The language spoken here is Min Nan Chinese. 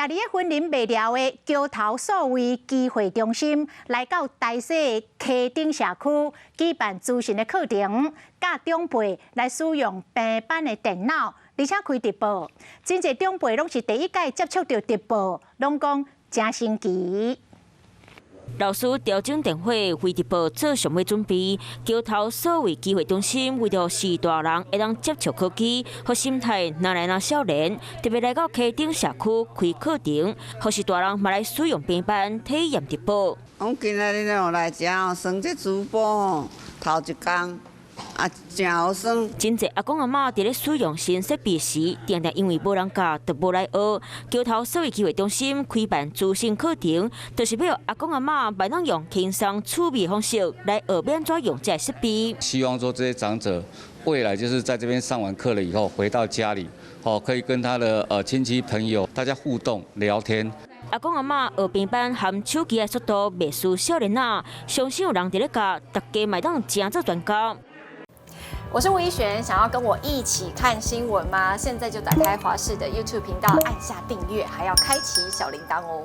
徛佇咧雲林麥寮的橋頭數位機會中心，來到台西的溪頂社區舉辦資訊的課程，教長輩來使用平板的電腦，而且開直播。真濟長輩攏是第一擺接觸著直播，攏講誠神奇。老師調整電話為直播做上尾準備，橋頭數位機會中心為著使大人會當接觸科技，予心態若來若少年，特別來到溪頂社區開課程，予序大人嘛來使用平板體驗直播。阮今仔日哦來遮哦，耍這直播吼，頭一工啊，誠好耍。真濟阿公阿嬤佇咧使用新設備時，定定因為無人教，就無來學。橋頭數位機會中心開辦資訊課程，就是欲予阿公阿嬤會當用輕鬆趣味的方式來學欲按怎用這个設備。希望說這些長者未來就是在這邊上完課了以後，回到家裡，哦，可以跟他的親戚朋友大家互動聊天。阿公阿嬤學平板和手機的速度袂輸少年仔，相信有人佇咧教，大家嘛會當成做專家。我是吳怡璇，想要跟我一起看新聞嗎？現在就打開華視的 YouTube 頻道，按下訂閱，還要開啟小鈴鐺哦。